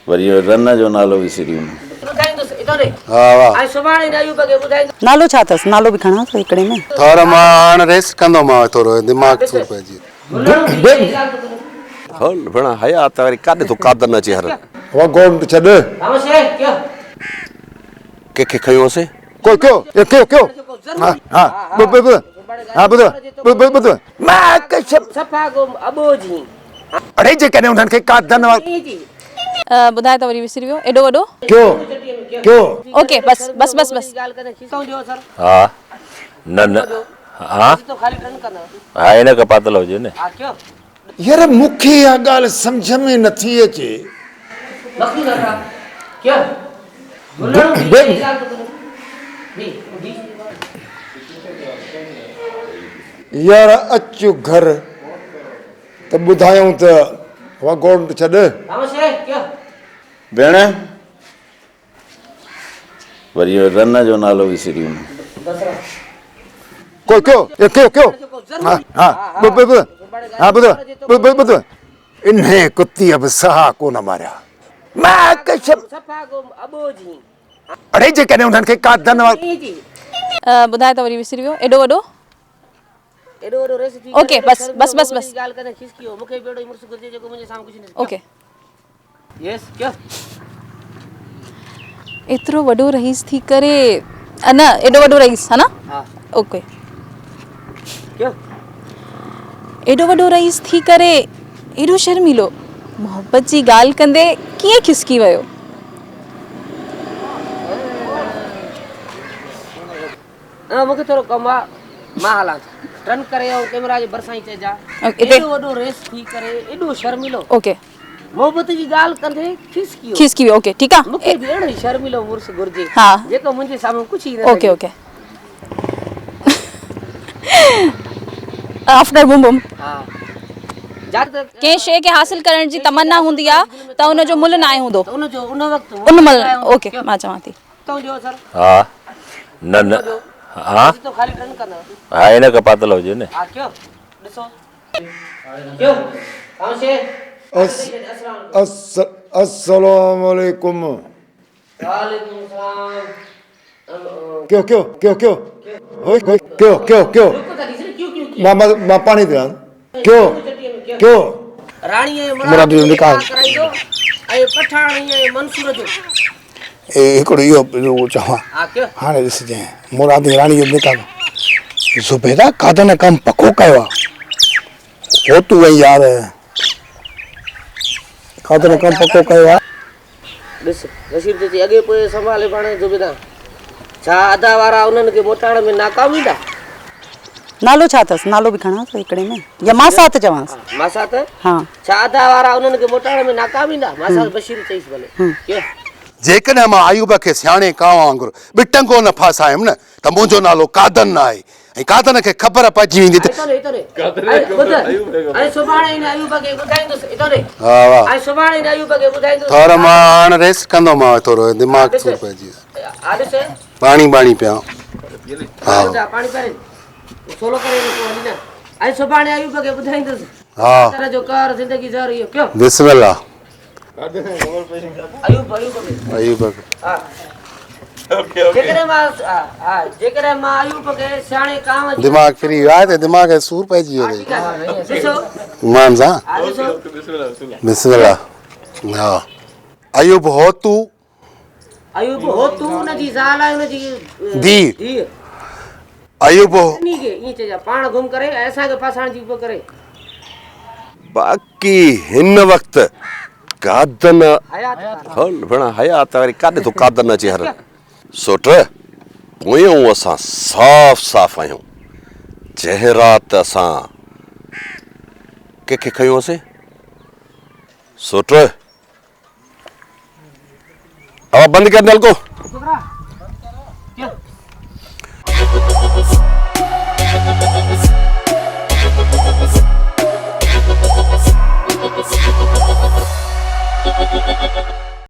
وري اهو رن جو نالو وسري ويم. نالو ڇا اٿس؟ نالو به کڻان ٿو هڪڙي ۾. ٿور مان هاڻ ريس ڪندومانء ٿورو دماغ سور پئجي ويو. هل ڀيڻ حيا ته وري ڪاڏي ٿو قادن اچي هر. وڳو ڇڏ. ڪنهن کي کنيو هوسين؟ ڪو ڪيو ڪيو ڪيو ها ها ٻ ٻ ها ٻڌ ٻ ٻ ٻڌ. مان ڪشم. اڙي جيڪڏهن انهن کي ڪا ڌن وار. ٻڌاء ته وري وسري ويو ايڏو وڏو. ڪيو ڪيو. اوڪي بس بس بس بس. ها نه نه ها ها عينڪ پاتل هجي نه. يار مون کي اها ڳالهه سمجهه ۾ نٿي اچي. يار اچ گهر ته ٻڌايائون ته وڳوڙ ڇڏ. ڀيڻ وري اهو رن جو نالو وسري ويم. ڪو ڪيو ڪيو ڪيو ها ها ٻ ٻ ٻ ها ٻڌ ٻ ٻ ٻڌ. انهيء ڪتيء به سها ڪونه ماريا. مان ڪشم. اڙي جيڪڏهن انهن کي ڪا ڌن وار. ٻڌاء ته وري وسري ويو ايڏو وڏو. اوڪي بس بس بس بس. اوڪي. ايترو وڏو رئيس ٿي ڪري نه ايڏو وڏو رئيس ها نه اوڪي ايڏو وڏو رئيس ٿي ڪري ايڏو شرميلو محبت جي ڳالهه ڪندي ڪيئن کسڪي ويو. مونکي ٿورو ڪم آ مان هلان ٿو ٽرن ڪري ۽ ڪيمرا جي ڀرسان ئي چئجان ايڏو وڏو ريس ٿي ڪري ايڏو شرميلو اوڪي محبت جي ڳالهه ڪندي کسڪي ويو کسڪي ويو اوڪي ٺيڪ آ مونکي به اهڙو ئي شرميلو مڙس گهرجي ها جيڪو منهنجي سامهون ڪجهه ئي نه okay okay after bomb bomb ها ڪنهن شيء کي حاصل ڪرڻ جي تمنا هوندي آ ته ان جو ملهه ناهي هوندو ان جو ان وقت ان مهل اوڪي مان چوان ٿي ها نه نه ها ها عينڪ پاتل هجي نه. السلام عليڪم. ڪيو ڪيو ڪيو ڪيو ڪيو ڪيو ڪيو مان مان پاڻي پيان ڪيو ڪيو. مراد جو نڪاح. اي هڪڙو اهو به چوان هاڻي ڏسجانء مراد ۽ راڻي جو نڪاح زبيده قادن ڪم پڪو ڪيو آ هو تون وئين يار قادن ڪم پڪو ڪيو آ. ڏس رشيد ٿو چئي اڳي پوء سنڀالي پاڻ زبيده ڇا ادا وارا انهن کي موٽائڻ ۾ ناڪام ويندا. نالو ڇا اٿس نالو به کڻان ٿو هڪڙي ۾ يا ماسات چوانس. ماسات ها. ڇا ادا وارا انهن کي موٽائڻ ۾ ناڪام ويندا؟ ماسات بشير چيس ڀلي ڪيو. جيڪڏهن مان ايوب کي سياڻي ڪانء وانگر ٻٽنگو نه ڦاسايم نه ته منهنجو نالو قادن نه آهي ۽ قادن کي خبر پئجي ويندي ته. ها واهه ٿور مان هاڻ ريس ڪندومانء ٿورو دماغ سور پئجي ويو پاڻي ٻاڻي پيان ها ها بسم الله ايوب کي دماغ ڦري ويو آهي ته دماغ کي سور پئجي ويو اٿئي مان سان بسم الله ها ايوب هو تو ايوب هو تو ان جي زال ۽ ان جي ڌيء ايوب هو ٻنهي کي ائين چئجان پاڻ گم ڪري ۽ اسان کي ڦاسائڻ جي به ڪري. باقي هن وقت قادن هل ڀيڻا حيا ته وري ڪاڏي ٿو قادن اچي هر سوٽ پويون اسان صاف صاف آهيون جنهن رات اسان ڪنهن کي کنيو هوسين سوٽ هوا بند ڪر نلڪو.